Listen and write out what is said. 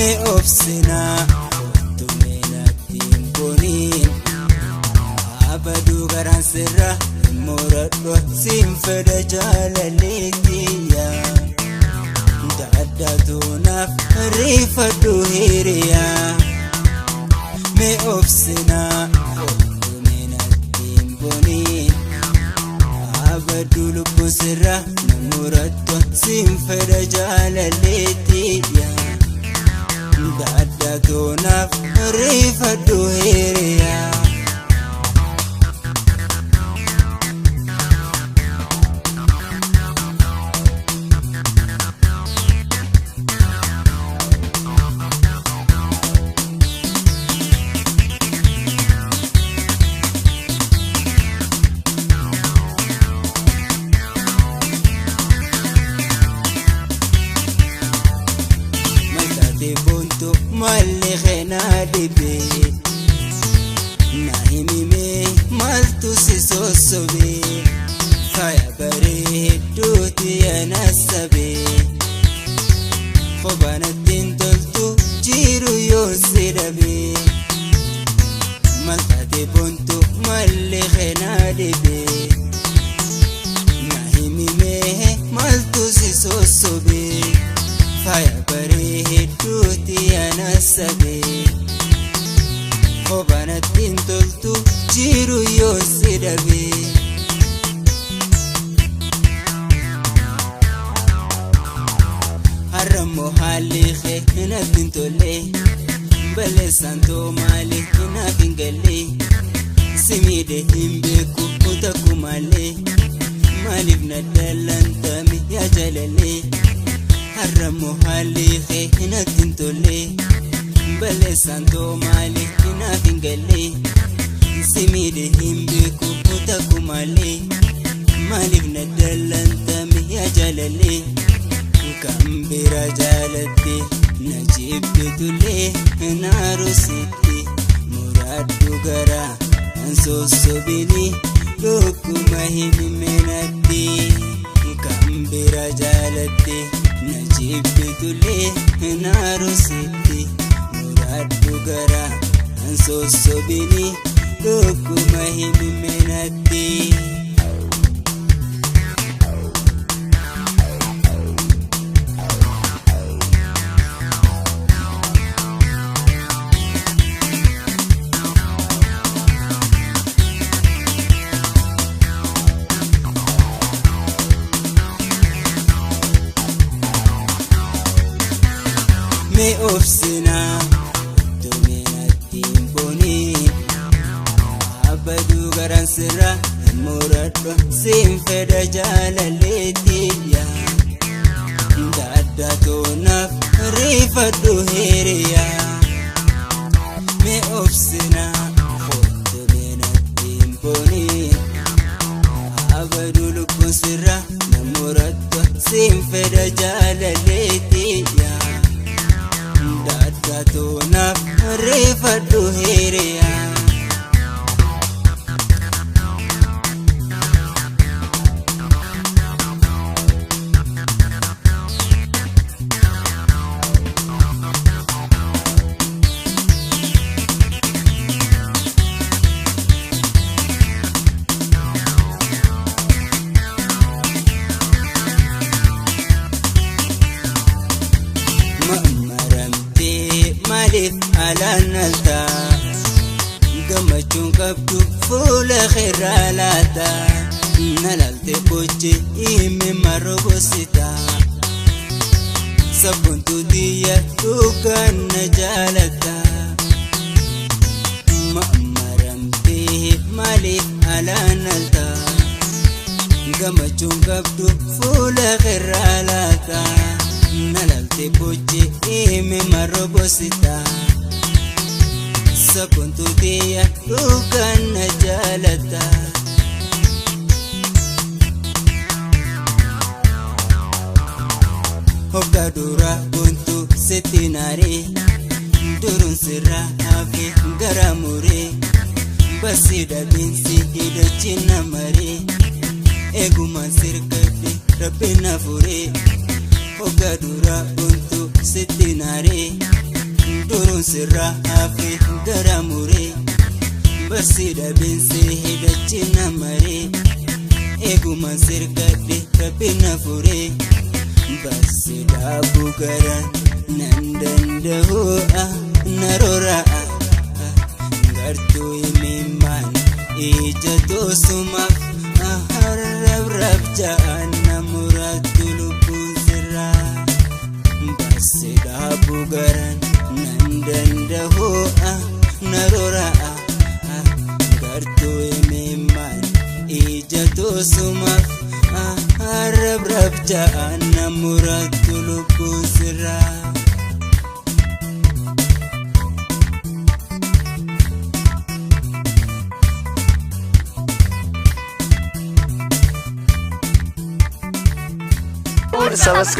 Mee obsinaa kottu mee natti hin booniin abaduu garaan sirra muradhu siin fedha jaalaleetiyya Daaddaatuunaaf riifadhu hiriyaa Mee obsinaa kottu mee natti hin booniin abaduu lubbuun sirra muradhu siin fedha jaalaleetiyya Daaddaatuunaaf riifadhu hiriyaa. Maltaatee boontu malli keenaa dhibee na himimee maaltu si sossobee faaya bareedduuti ana sabee kophaan ittiin toltu jiru yoo si dhabee maltaatee boontu malli keenaa dhibee na himimee maaltu si sossobee. Faaya bareedduuti ana sabee kophaan ittiin toltu jiru yoo si dhabee. Har'ammoo haalli kee natti hin tolle balleessaan too maali naaf hin galle si miidhe hin beeku takkumaallee maaliif na dallantame yaa jalalee. Har'ammoo haalli kee natti hin tolle balleessaan too maali naaf hin galle si miidhe hin beeku takkumaallee maaliif na dallantame yaa jalalee. Kan bira jaalatte na jibbitullee na rusitti muraaddu garaa an sossobini dhukkuma himime natti. Kan bira jaalatte na jibbitullee na rusitti muraaddu garaa an sossobini dhukkuma himime natti. Mee obsinaa kottu mee natti hin booniin abaduu garaan sirra muradhu siin fedha jaalaleetiyya Daaddaatuunaaf riifadhu hiriyaa Mee obsinaa kottu mee natti hin booniin abaduu lubbuun sirra muradhu siin fedha jaalaleetiyya Daaddaatuunaaf riifadhu hiriyaa. Maramtee maaliif alaan altaa gammachuun qabdu fuula keerraa laata na laaltee boche himi marobosita sabboontuu xiyya dhugaan na jaalata. Maramtee maaliif alaan altaa gammachuun qabdu fuula keerraa laata. Na laaltee boche himi marobosita sabboontuu xiyya dhugaan na jaalata. Hoggaa dura boontuu sitti naaree duruun sirraa hafe gara muree basii dhabiinsi hidhachi na maree eegumaan sirkadhe rabbi na furee. Hoggaa dura boontuu sitti naaree sirraa hafe gara muree barsi dhabeensi hidachi na maree eeguma sirgadhe rabbi na furee barsi dhaabu garaan nan danda'u na rora'a gartuu imimmaan ija toosumaaf harrab ja'an na muraattu lubbuun sirraa barsi dhaabu garaan nan danda'u na rora'a gartuu imimmaan ija toosumaaf harrab ja'an na muraattu lubbuun sirraa. Subscribe.